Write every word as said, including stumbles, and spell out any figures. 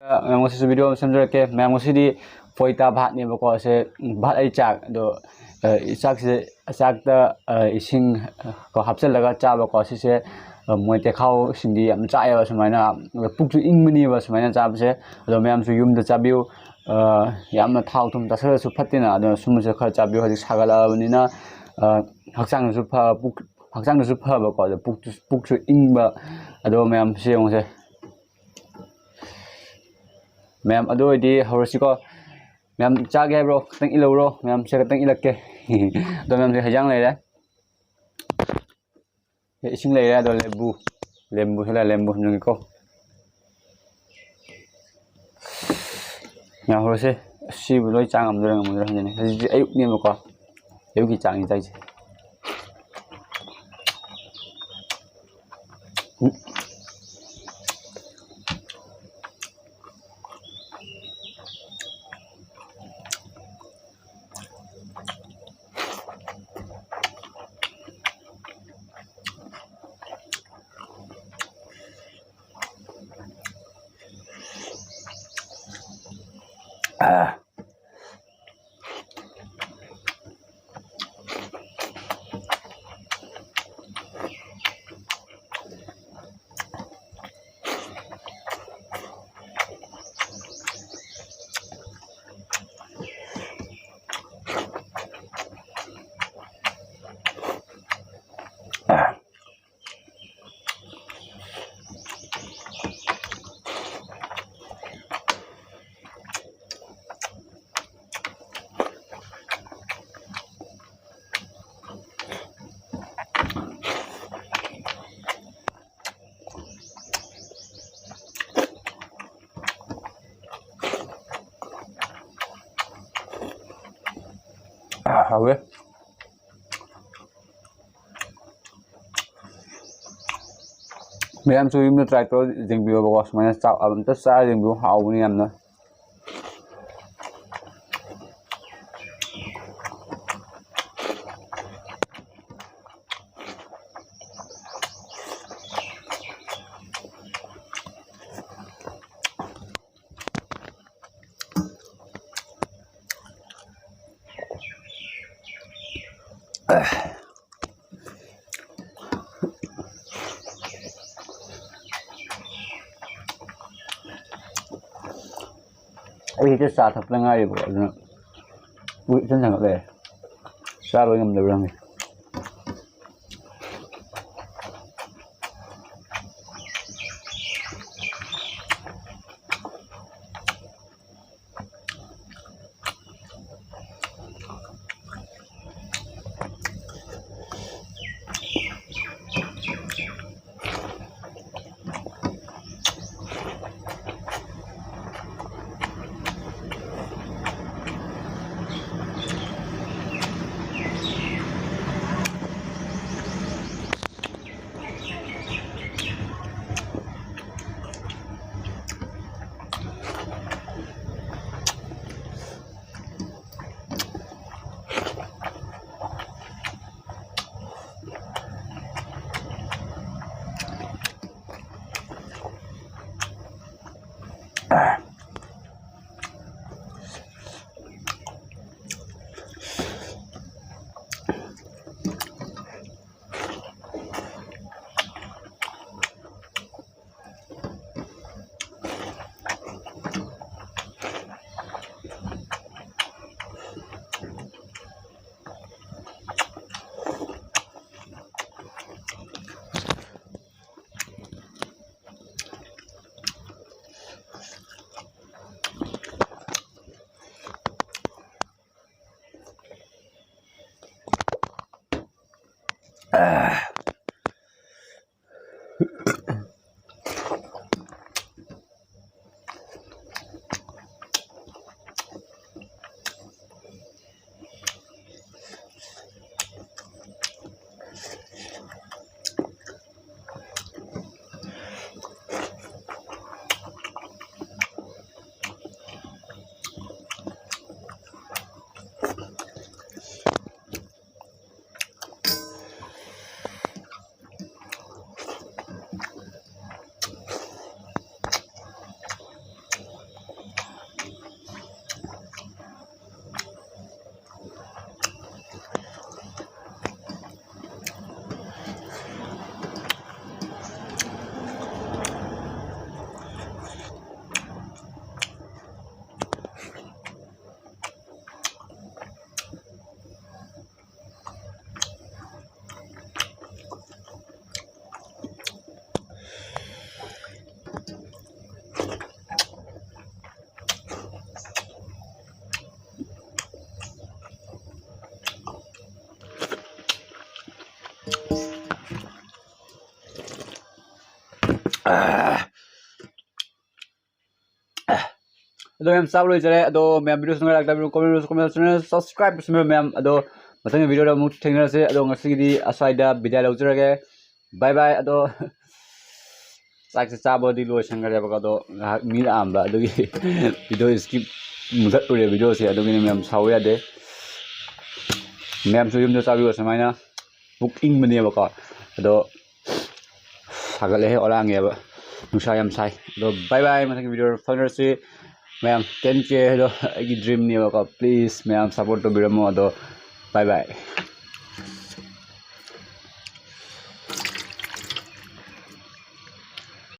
ꯃꯌꯥꯝ ꯉꯁꯤꯁꯨ video ꯑꯃ ꯁꯦꯝꯖꯔꯛꯀꯦ꯫ ꯃꯌꯥꯝ ꯉꯁꯤꯗꯤ ꯐꯣꯏꯇꯥ ꯚꯥꯠꯅꯦꯕꯀꯣ꯫ ꯑꯁꯦ ꯚꯥꯠ ꯑꯩ ꯆꯥꯛ, ꯑꯗꯣ, ꯑ, ꯆꯥꯛꯁꯦ, ꯆꯥꯛꯇ, ꯑ, ꯏꯁꯤꯡ, ꯑ, ꯀꯣ ꯍꯥꯞꯆꯤꯜꯂꯒ ꯆꯥꯕꯀꯣ꯫ ꯁꯤꯁꯦ, ꯑ, ꯃꯣꯏ ꯇꯦꯈꯥꯎꯁꯤꯡꯗꯤ ꯌꯥꯝ ꯆꯥꯛꯑꯦꯕ ꯁꯨꯃꯥꯏꯅ, ꯑꯗ ꯄꯨꯛꯁꯨ ꯏꯪꯕꯅꯦꯕ ꯁꯨꯃꯥꯏꯅ ꯆꯥꯕꯁꯦ꯫ ꯑꯗꯣ ꯃꯌꯥꯝꯁꯨ ꯌꯨꯝꯗ ꯆꯥꯕꯤꯌꯨ꯫ ꯑ, ꯌꯥꯝꯅ ꯊꯥꯎ ꯊꯨꯝ ꯆꯥꯁꯤꯜꯂꯁꯨ ꯐꯠꯇꯦꯅ, ꯑꯗꯨꯅ ꯁꯨꯝꯕꯁꯦ ꯈꯔ ꯆꯥꯕꯤꯌꯨ꯫ ꯍꯧꯖꯤꯛ ꯁꯥꯒꯠꯂꯛꯑꯕꯅꯤꯅ, ꯑ, ꯍꯛꯆꯥꯡꯗꯁꯨ ꯐ-, ꯄꯨꯛ-, ꯍꯛꯆꯥꯡꯗꯁꯨ ꯐꯕꯀꯣ, ꯑꯗꯣ ꯄꯨꯛꯇꯨ-, ꯄꯨꯛꯁꯨ ꯏꯪꯕ꯫ ꯑꯗꯣ ꯃꯌꯥꯝ ꯁꯤ ꯌꯦꯡꯉꯨꯁꯦ꯫ ꯃꯌꯥꯝ, ꯑꯗꯨ ꯑꯣꯏꯔꯗꯤ ꯍꯧꯔꯁꯤꯀꯣ꯫ ꯃꯌꯥꯝ ꯆꯥꯒꯦ ꯍꯥꯏꯕ꯭ꯔꯣ? ꯈꯤꯇꯪ ꯏꯜꯍꯧꯔꯣ꯫ ꯃꯌꯥꯝꯁꯦ ꯈꯤꯇꯪ ꯏꯜꯂꯛꯀꯦ꯫ ꯑꯗꯣ ꯃꯌꯥꯝꯁꯦ ꯍꯩꯖꯥꯡ ꯂꯩꯔꯦ꯫ ꯏꯁꯤꯡ ꯂꯩꯔꯦ, ꯑꯗꯣ ꯂꯦꯝꯕꯨ, ꯂꯦꯝꯕꯨꯁꯨ ꯂꯩꯔꯦ, ꯂꯦꯝꯕꯨ ꯍꯨꯟꯖꯤꯟꯒꯦꯀꯣ꯫ ꯌꯥꯍꯧꯔꯁꯦ꯫ ꯑꯁꯤꯕꯨ ꯂꯣꯏ ꯆꯥ ꯉꯝꯗꯣꯏꯔꯥ ꯉꯝꯃꯣꯏꯗꯣꯏꯔꯥ ꯈꯪꯗꯦꯅꯦ꯫ ꯍꯧꯖꯤꯛꯇꯤ ꯑꯌꯨꯛꯅꯦꯕꯀꯣ꯫ ꯑꯌꯨꯛꯀꯤ ꯆꯥꯛꯅꯤ ꯆꯥꯏꯁꯦ꯫ ꯑꯥ꯫ ꯍꯥꯎꯋꯦ꯫ ꯃꯌꯥꯝꯁꯨ ꯌꯨꯝꯗ try ꯇꯧꯔ ꯌꯦꯡꯕꯤꯌꯣꯕꯀꯣ꯫ ꯁꯨꯃꯥꯏꯅ ꯆꯥꯛ ꯑꯝꯇ ꯆꯥꯔ ꯌꯦꯡꯕꯤꯌꯨ, ꯍꯥꯎꯕꯅꯤ ꯌꯥꯝꯅ꯫ ꯑꯩ ꯍꯦꯛꯇ ꯆꯥ ꯊꯛꯄꯗ ꯉꯥꯏꯔꯤꯕ, ꯑꯗꯨꯅ ꯄꯨꯛ ꯏꯊꯟ ꯊꯟꯒꯠ ꯂꯩꯔꯦ꯫ ꯆꯥ ꯂꯣꯏ ꯉꯝꯗꯕ꯭ꯔꯥ ꯈꯪꯗꯦ꯫ ꯑꯗꯣ ꯃꯌꯥꯝ ꯆꯥꯕ ꯂꯣꯏꯖꯔꯦ꯫ ꯑꯗꯣ ꯃꯌꯥꯝ video ꯅꯨꯡꯉꯥꯏꯔꯛꯇꯕ comment, comment, channel subscribe ꯇꯧꯁꯟꯕꯤꯌꯨ ꯃꯌꯥꯝ꯫ ꯑꯗꯣ ꯃꯊꯪꯒꯤ video ꯗ ꯑꯃꯨꯛ ꯊꯦꯡꯅꯔꯁꯦ꯫ ꯑꯗꯣ ꯉꯁꯤꯒꯤꯗꯤ ꯑꯁ꯭ꯋꯥꯏꯗ ꯕꯤꯗꯥꯏ ꯂꯧꯖꯔꯒꯦ꯫ Bye bye꯫ ꯑꯗꯣ ꯆꯥꯛꯁꯦ ꯆꯥꯕꯗꯤ ꯂꯣꯏꯁꯟꯈ꯭ꯔꯦꯕꯀꯣ꯫ ꯑꯗꯣ ꯉꯥꯏꯍꯥꯛ ꯃꯤ ꯂꯥꯛꯑꯝꯕ ꯑꯗꯨꯒꯤ video skip ꯃꯨꯊꯠꯂꯨꯔꯦ video ꯁꯦ꯫ ꯑꯗꯨꯒꯤꯅꯦ ꯃꯌꯥꯝ, ꯁꯥꯎ ꯌꯥꯗꯦ꯫ ꯃꯌꯥꯝꯁꯨ ꯌꯨꯝꯗ ꯆꯥꯕꯤꯌꯨ ꯁꯨꯃꯥꯏꯅ꯫ ꯄꯨꯛ ꯏꯪꯕꯅꯦꯕꯀꯣ꯫ ꯑꯗꯣ ꯁꯥꯒꯠꯂꯦꯍꯦ, ꯑꯣꯂꯥꯡꯉꯦꯕ꯫ ꯅꯨꯡꯁꯥ ꯌꯥꯝ ꯁꯥꯏ꯫ ꯑꯗꯣ bye bye, ꯃꯊꯪꯒꯤ video ꯗ ꯐꯥꯎꯅꯔꯁꯤ꯫ ꯃꯌꯥꯝ ten K ꯗꯣ ꯑꯩꯒꯤ dream ꯅꯦꯕꯀꯣ꯫ Please ꯃꯌꯥꯝ support ꯇꯧꯕꯤꯔꯝꯃꯣ꯫ ꯑꯗꯣ bye bye꯫